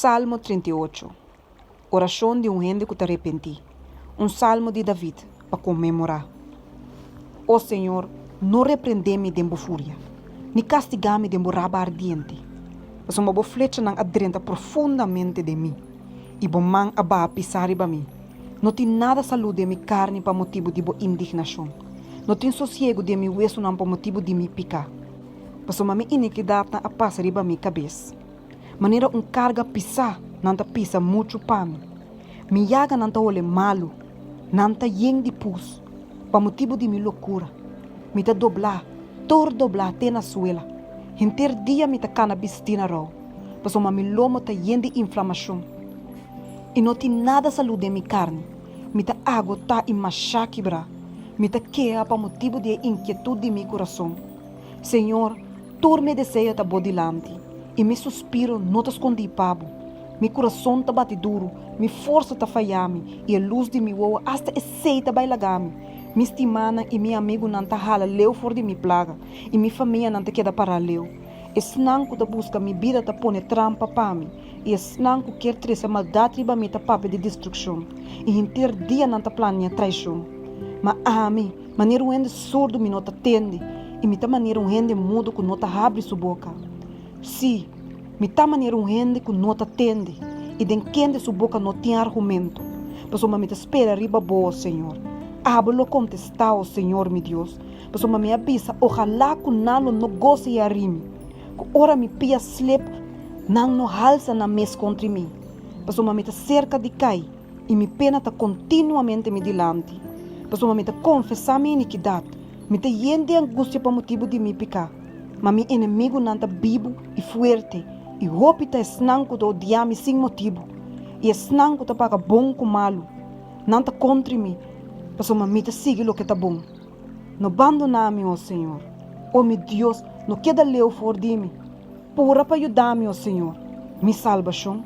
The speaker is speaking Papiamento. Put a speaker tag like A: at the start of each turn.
A: Salmo 38. Orashon di un hende ku ta repentí. Un salmo di David, pa konmemorá. O señor, no reprendé mi den bo furia, ni kastigá mi den bo raba ardiente, pasobra bo flechanan a drenta profundamente den mi, i bo man a baha pisá riba mi. No tin nada salú den mi karni pa motibu di bo indignashon, no tin sosiegu den mi wesunan pa motibu di mi piká, pasobra mi inikidatnan a pasa riba mi kabes. Manera un karga pisá nan ta pisa muchu pa mi. Mi yaganan ta hole malu, nan ta yen di pus pa motibu di mi lokura. Mi ta doblá, tur doblá te na suela. Henter dia mi ta kana bistí na rou, pasobra mi lomo ta yen di inflamashon. I no tin nada salú den mi karni. Mi ta agotá i mashá kibrá. Mi ta keha pa motibu di e inkietut di mi kurason. Señor, Tur mi deseo ta bo dilanti, i mi suspiro no ta skondí pa bo. Mi kurason ta bati duru, mi forsa ta fayá mi, i e lus di mi wowo asta esei ta bai laga mi. Mi stimánan i mi amigunan ta hala leu for di mi plaga, i mi famianan ta keda pará leu. Esnan ku ta buska mi bida ta pone trampa pa mi, i esnan ku kier trese maldat riba mi ta papia di destrukshon, i henter dia nan ta plania traishon. Ma ami, Manera un hende surdu mi no ta tende, i mi ta manera un hende mudu ku no ta habri su boka. Sí, mi ta manera un hende ku no ta tende, i den kende su boka no tin argumento. Pasobra mi ta spera riba bo, o Señor. Abo lo kontestá, o Señor mi Dios, pasobra mi a bisa, Ojalá ku nan lo no gosa i hari mi, ku ora mi pia slep, nan no halsa nan mes kontri mi, pasobra mi ta serka di kai. I mi pena ta kontinuamente mi dilanti, pasobra mi ta konfesá mi inikidat, mi ta yen di angustia pa motibu di mi piká. Ma mi enemigunan ta bibu i fuerte, i hopi ta esnan ku ta odiá mi sin motibu, i esnan ku ta paga bon ku malu. Nan ta kontri mi, pasobra mi ta sigui loke ta bon. No bandoná mi, o Señor. O mi Dios, no keda leu for di mi. Pura pa yuda mi, o Señor, mi salbashon.